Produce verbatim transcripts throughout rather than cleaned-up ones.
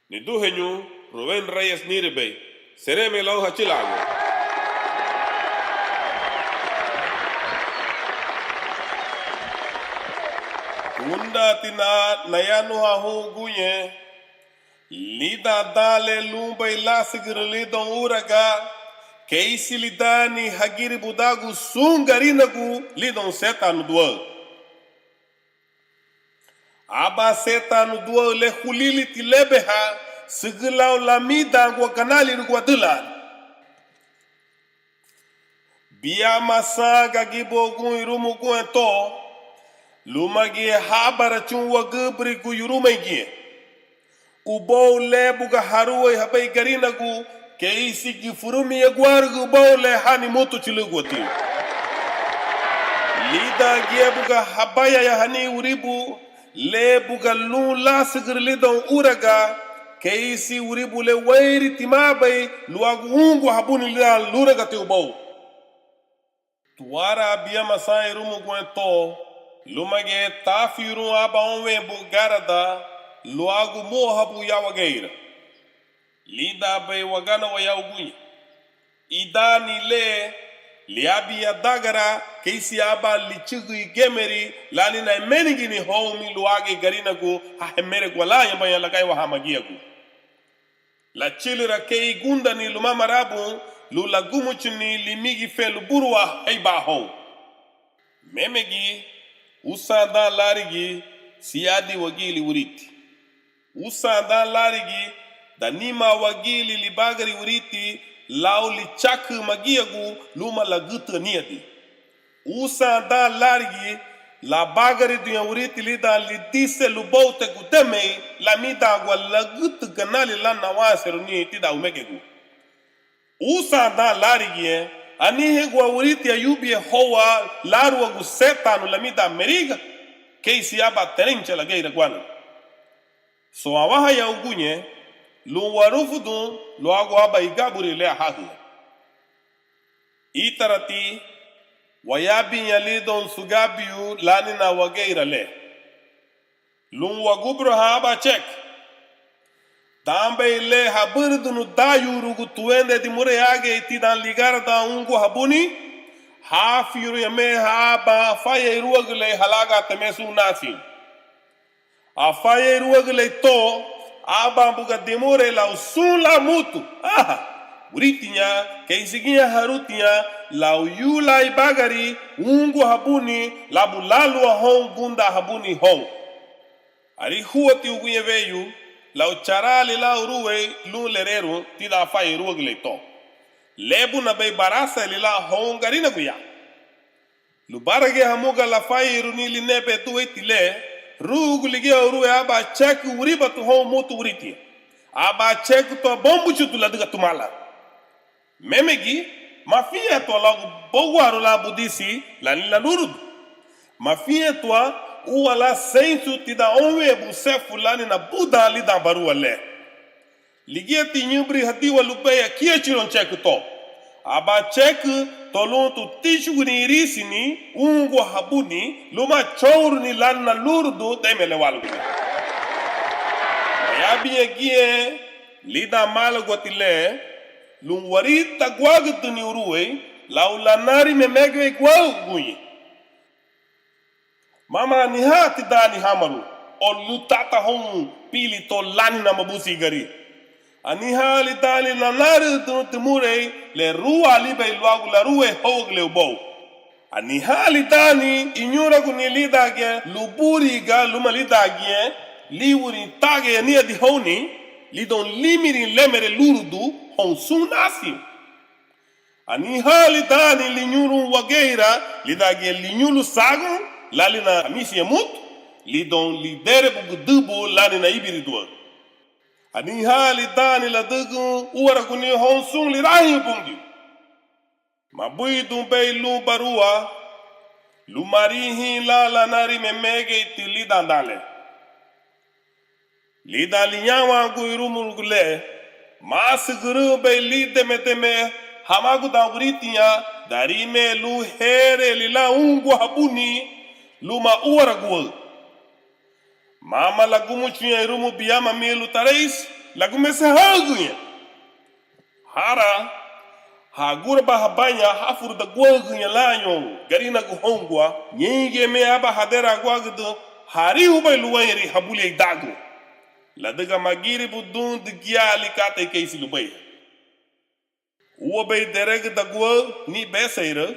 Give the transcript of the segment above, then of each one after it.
Niduheñu Rubén Reyes níribei, seremei lau hachülaagun. Gúndaatina nayanuhan hun uguñe lidan dan le lunbei lásügürün lidoun úraga, keisi lidaani hagiribudagun sun Garinagu lidoun sétanu duáü. Aban sétanu duáü le huliliti lébeha sügǘ lau lamidaangua ganalirugua düla. Biama san gagibuagun irumu guentó, lúmagiñe hábarachun wagübürigu yurumeingiñe. Ubóu le buga harúeihabei Garinagu, keisigi furumiñeguarügü ubóu le hani mutu chülüguatiña. Lídangiñe buga habáyayahani wuribu, le buga lun lásügürün lidoun úraga, keisi wuribu le wéiritimabei luagu únguahabuni lidan lúragati ubóu. Tuara biama san irumu guentó, lúmagiñe táfirun aban óunwenbu gárada luagu múahabu ya wageira. Lídanbei waganawa ya uguñe. Idaani le liabin adágara keisi aban lichügü igemeri lánina emenigini houn ni luagei Garinagu ha hemeregua láañabaña lagaiwa hama giagu. Lachülüra kei igundani lumamarabu lun lagumuchuni limigi fe luburua heiba houn. Mémegi, usan dan lárigi, siadi wagili wuriti. Usan dan lárigi, danima wagili libagari wuriti lau lichakü magiagu luma lagütü aniadi. Usan dan lárigi, labagariduña wuriti lidan lidise luboute gudemei lamidaangua lagütü ganali lan nawanseruni tidan umegegu. Usan dan lárigiñe, aniheingua wuriti ayubiñe houa láruagu sétanu lamidan Meriga, keisi aban terencha lageira guana. Son awahaya uguñe lun warufudun luagu aban igaburi le ahahüñü. Ítarati, wayabiña lidoun sugabiu lánina wageira le. Lun waguburuhan aban chekü. Danbei le habürüdünu dayuurugu tuende dimurei agei tidan ligaradan únguahabuni, háfiñuruña meha aban afayeirúagülei halagan temesun násiñu. Afayeirúagülei to, aban buga dimurei lau sun lan mutu. Aha, wuritiña, keisi giñe harutiña, lau yu lan ibagari, únguahabuni, labu láluahoun gúndaahabuni houn. Arihúati uguñe weyu lau charaali lan urúei lun lererun tidan afayeirúagülei to. Lébunabei barasaili lan houn Garinagu ya. Lubaragiñe hamuga lafayeiruni linebe dueiti le, rúugu ligía urúei aban chekü wuribatu houn mutu wuritiña. Aban chekü to abombuchutu ladüga tumala. Mémegi, mafiñetua luagu bóuaru lan budisi lani lalurudu. Mafiñetua ua lan seinsu tidan óunwenbu sefu lánina budan lidan barúa le. Ligíati ñǘbüri hadiwa lubéi akíachiroun chekü to. Aban chekü to luntu tíchuguni irisini, únguahabuni, luma chóuruni lánina lúrudu deme le wáluguni. Wayabiña giñe lidan málaguati le, lun waritaguagüdüni urúei lau lanarime megei guáü uguñe. Mama anihán tidaani hámaru o lun tata houn pili to lánina mabusigari. Anihán lidaani lanarüdün dimurei le rúaalibei luagu larúei hóuagülei ubóu. Anihán lidaani iñuraguni lídangiñe luburiga luma lídangiñe líwurin tagei aniadi houni, lidoun límirin lémere lúrudu houn sun násiñu. Anihán lidaani liñurun wageira lídangiñe liñulu sagoun lánina amisiñe mutu, lidoun liderebu güdübu lánina íbiriduaü. Anihán lidaani ladügün úaraguni houn sun lirahüñü Bungiu. Mabuidunbei lun barúa, lun marihin lan lanarime mégeiti lidan dan le. Lidan liñawangun irumurugu le, másügürünbei lídemedeme hamagudan wuritiña daríme lun héreeli lan únguahabuni luma úaraguaü. Mama lagumuchuña irumu biama milu tareisi lagumesehaügüña. Hara, ha agurabahabaña háfurudaguaügüña lan ñoun Garinagu houngua, ñéingiñeme aban haderaguagüdün harihubei luweirin habulieidaagun, ladüga magiribudun dügüyaali katei keisi lubéi. Úabei deregüdaguaü ni beseiraü,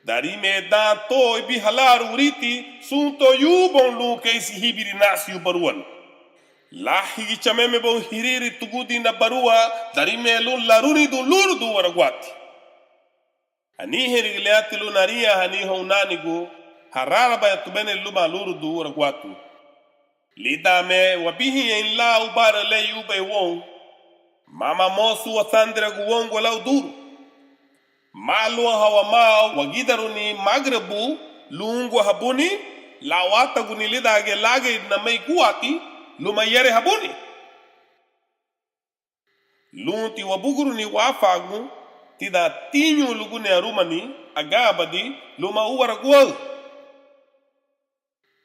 darime dan to ibiha laru wuriti sun to yuboun lun keisi híbiri násiu barúani. Láhigi chamémeboun hiriri tugudina barúa darime lun larunidun lúrudu úaraguati. Anihein gürigia liñati lun nariñahani houn nánigu, hararabaña tubéneri luma lúrudu úaraguati. Lídanme wabihiñein lan ubaraü le yubei woun, mama mosu wasandiragun woungua lau duru. Máluaha wamá wagidaruni mágürabu lun únguahabuni, lau átaguni lídangiñe lágeinameiguati luma iyerehabuni. Lunti wabuguruni wáfaagun tidan tiñu lugune arumani aganbadi luma úaraguaü.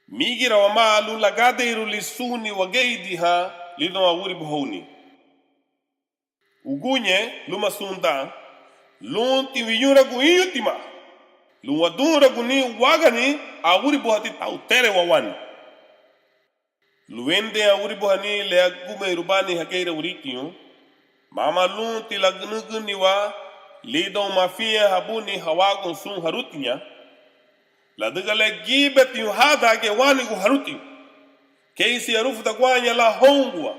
Mígira wamá lun lagadeiruni sun wageidihan lidoun awuribu houni. Uguñe luma sun dan, lunti wiñuragun íñutima, lun wadunraguni wágani awuribuhati tau tere wawani. Luwenden awuribuhani le agumeirubani hageira wuritiñu, mama lunti lagunügüniwa lidoun mafiñehabuni hawagun sun harutiña, ladüga le gíbetiñu hádangiñe wánigu harutiñu. Keisi arufudaguaaña lan houngua,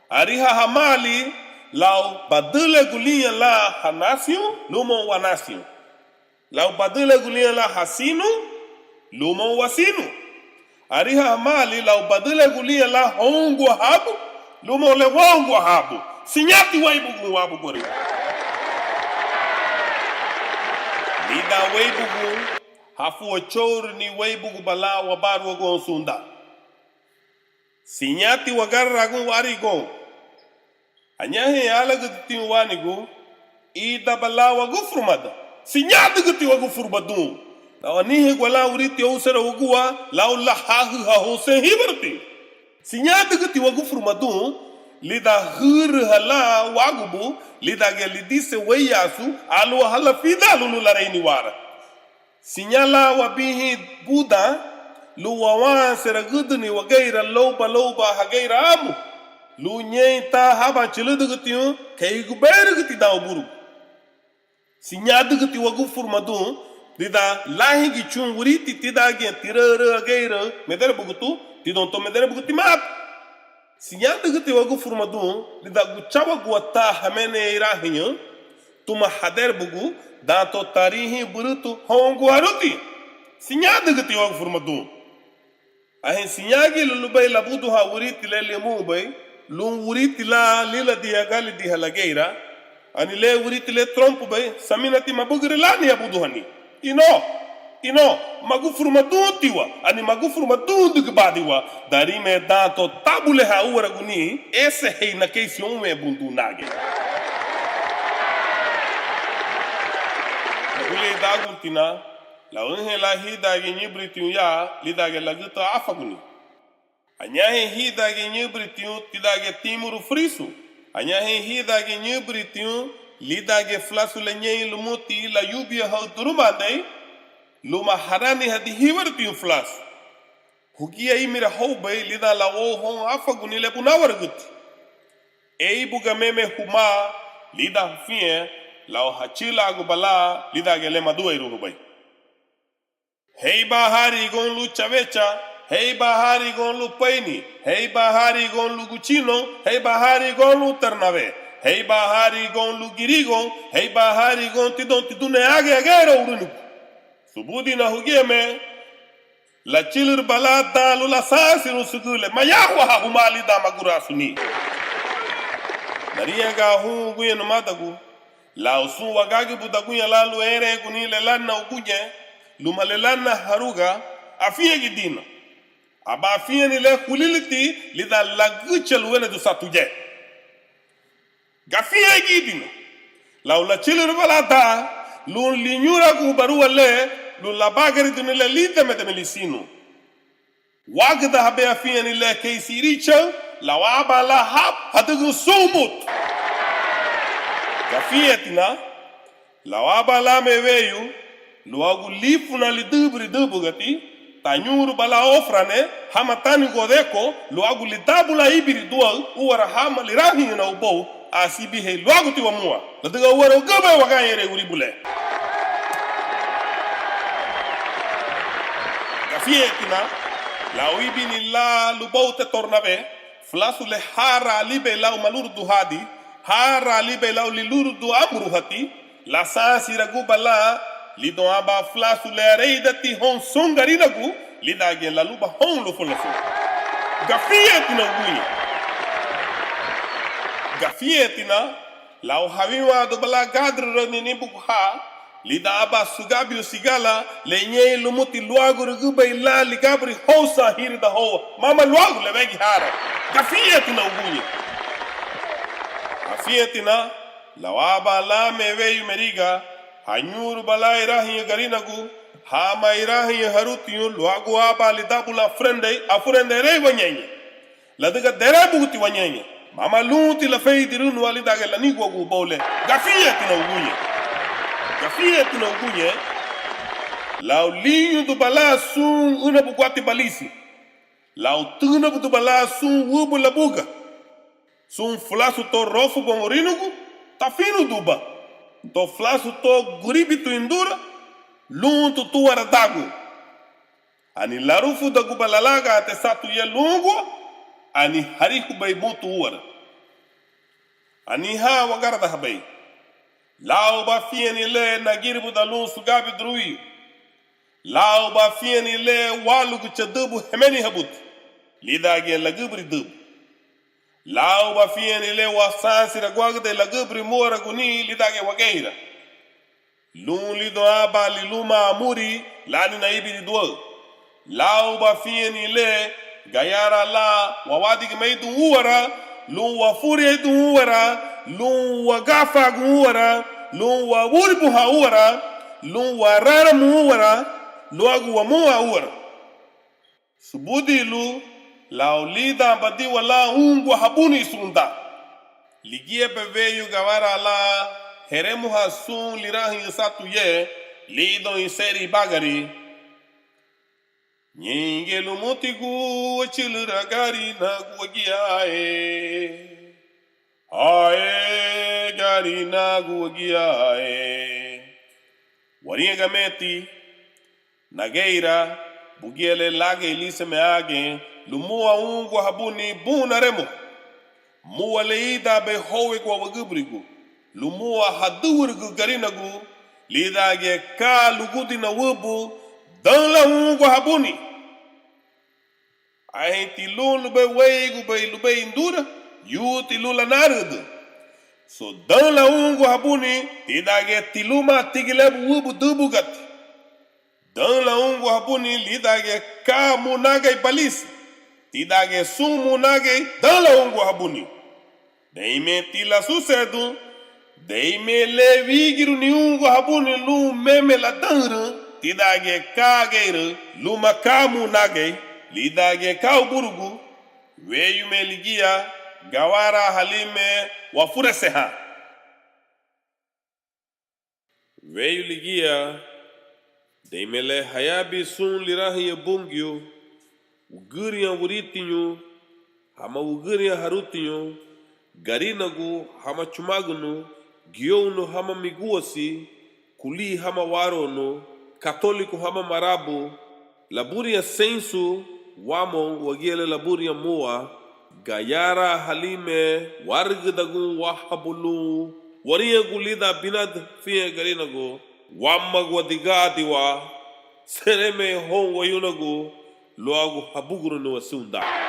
ariha hamaali lau badüleegun liña lan hanasiun lumoun wanasiun, lau badüleegun liña lan hasinun lumoun wasinun. Ariha hamaali lau badüleegun liña lan houngua habu lumoun le woungua habu. Siñati wéibugun wábuguarügü. Lidan wéibugun, hafu wachouruni wéibuguba lan wabaruaguoun sun dan. Siñati wagararagun wárigoun. Añahein álügüdütiñu wánigu, ídaba lan wagufurumada. Siñadügüti wagufurumadun. Lau aniheingu lan wuriti óuserawagua lau lahahüha housen híbarutiñu. Siñadügüti wagufurumadun lidan hürüha lan wágubu lídangiñe lidise wéiyaasu áluaha lafidan lun lareini wara. Siñá lan wabihin budan lun wawanseragüdüni wageira louba louba hageira amu, lun ñein tan haban chülüdügütiñu kei gubeirügüti dan uburugu. Siñadügüti wagufurumadun lidan láheingichun wuriti tídangiñe tiraüraü ageiraü mederebugutu tidoun to mederebugutimatu. Siñadügüti wagufurumadun lidan guchawagua tan hameneya irahüñü tuma haderebugu dan to tarihin bürütu houngua harutiña. Siñadügüti wagufurumadun. Anhein siñagili lubéi labuduhan wuriti le limunbei lun wuriti lan líladiña galidiha lageira, ani le wuriti le trompubei, saminati mabügüri lani abuduhani. Inó, inó, magufurumaduntiwa, ani magufurumadundügübadiwa, darime dan to tábulehan úaraguni éseheina keisi óunwenbun duna giñe. Abulieidaguntina, lau anhein lan hídangiñe ñǘbüritiñu ya lídangiñe lagüta áfaguni. Añahein hídangiñe ñǘbüritiñu tídangiñe tímurun furisun. Añahein hídangiñe ñǘbüritiñu lídangiñe fulasu le ñein lumuti layubiahaü durumandei luma haranihadi híwarutiñu fulasu. Huguya ímirahóubei lidan lawou houn áfaguni le bunawarügüti. Éibugameme humá lidan hafiñen lau hachülaaguba lan lídangiñe le madúeirunubei. Heiba hárigoun lun chawecha, heiba hárigoun lun peini, heiba hárigoun lun guchinoun, heiba hárigoun lun ternawé, heiba hárigoun lun girigoun, heiba hárigoun tidoun tidune agei ageira urunigu. Subudina huguyame lachülürüba lan dan lun lasansirun sügǘ le mayahuaha humá lidan maguraasuni. Nariñaga hun uguñe, numadagu, lau sun wagagibudaguña lan lun éreenguni le lánina uguñe luma le lánina haruga, afiñegidina. Aba afiñeni le huliliti lidan lagücha luénedu san tuye. Gafiñegidina lau lachülürüba lan dan lun liñuragun barúa le lun labagariduni le lídemedeme lisinu. Wágüdahabei afiñeni le keisi irichaü lau aban lan hap hadügün sun mutu. Gafiñetina lau aban lanme weyu luagu lífuna lidübüri dübügati, tañuuruba lan ófurane hama tánigu Odeko luagu lidabu lan íbiri duaü úara hama lirahüñüna ubóu. Asibihei luáguti wamúa, ladüga úaraügübei wagañeirei wuribu le. Gafiñetina lau íbini lan lubóu te Tornabé, fulasu le háraalibei lau malurudun hadi, háraalibei lau lilurudun ámuruhati, lasansiraguba lan lidoun aban fulasu le areidati houn sun Garinagu lídangiñe laluba houn lufulasun. Gafiñetina uguñe. Gafiñetina lau hawinwanduba lan gádürürüni níbugaha lidan aban sugabiu sigala le ñein lumuti luágurügübei lan ligaburi housan hírida houa, mama luagu lewegi hara. Gafiñetina uguñe. Gafiñetina lau aban lanme weyu Meriga, hañuuruba lan irahüñü Garinagu hama irahüñü Harutiñu luagu aban lidabu lan furendei, afurendeirei wañeñe, ladüga derebuguti wañeñe, mama lunti laferidirúniwa lídangiñe laniguagun ubóu le. Gafiñetina uguñe. Gafiñetina uguñe lau líñuduba lan sun ǘnabuguati Balisi, lau tǘnabuduba lan sun wübü Labuga, sun fulasu to rófuboun orinugu, tafinuduba to fulasu to guribitu indura, luntu túara dagu, ani larufudaguba lalagate satu ye lungua, ani harihubei mutu úara. Anihán wagaradahabei. Lau bafiñen le nagiribuda lun sugabi duruwiyu, lau bafiñen le wálugucha dübü hemenihabuti lídangiñe lagübüri dübü, lau bafiñen le wasansiraguagüdei lagübüri múaraguni lídangiñe wageira, lun lidoun aban liluman amuri lánina íbiri duaü. Lau bafiñen le gayara lan wawadigimeidun úara, lun wafurieidun úara, lun wagafagun úara, lun wawuribuhan úara, lun wararamun úara, luagu wamúan úara. Subudi lun lau lídanbadiwa lan únguahabuni sun dan. Ligíaba weyu gawara lan heremuhan sun lirahüñü satu ye lidoun iseri ibagari. Ñéingiñe lumutigu achülüra Garinagu wagía e. Ae, Garinagu wagía e. Wariñagameti nageira, bugía le lagei línsiñeme ágei, lumúa únguahabuni bun naremu. Múa le ídanbei hóuweguawagübürigu, lumúa hadüwürügü Garinagu, lídangiñe ka lugudina wübü, dan lan únguahabuni. Anheinti lun lubéi wéiyegubei lubéi indura, yuuti lun lanarüdün. So dan lan únguahabuni, tídangiñe tiluma tigilebu wübü dübügati. Dan lan únguahabuni lídangiñe ka munagei Balisi, tídangiñe sun munagei dan lan únguahabuni. Deime ti lasusedun, deime le wígiruni únguahabuni lun meme ladaünrün, tídangiñe ka ageiraü luma ka munagei, lídangiñe ka uburugu, wéyume ligía gawaraahali me wafuresehan. Weyu ligía, deime le hayabin sun lirahüñü Bungiu, wügüriña wuritiñu, hama wügüriña harutiñu, Garinagu hama chumagünü, giyounu hama migúasi, kulí hama wárounu, katóliku hama marabu, laburiña seinsu, wámoun wagía le laburiña múa, gayaraahali me wárügüdagun wáhabu lun wariñagun lidan binadu hafiñen Garinagu, wámaguadigaadiwa, seremei houn wayunagu luagu habuguruniwa sun dan.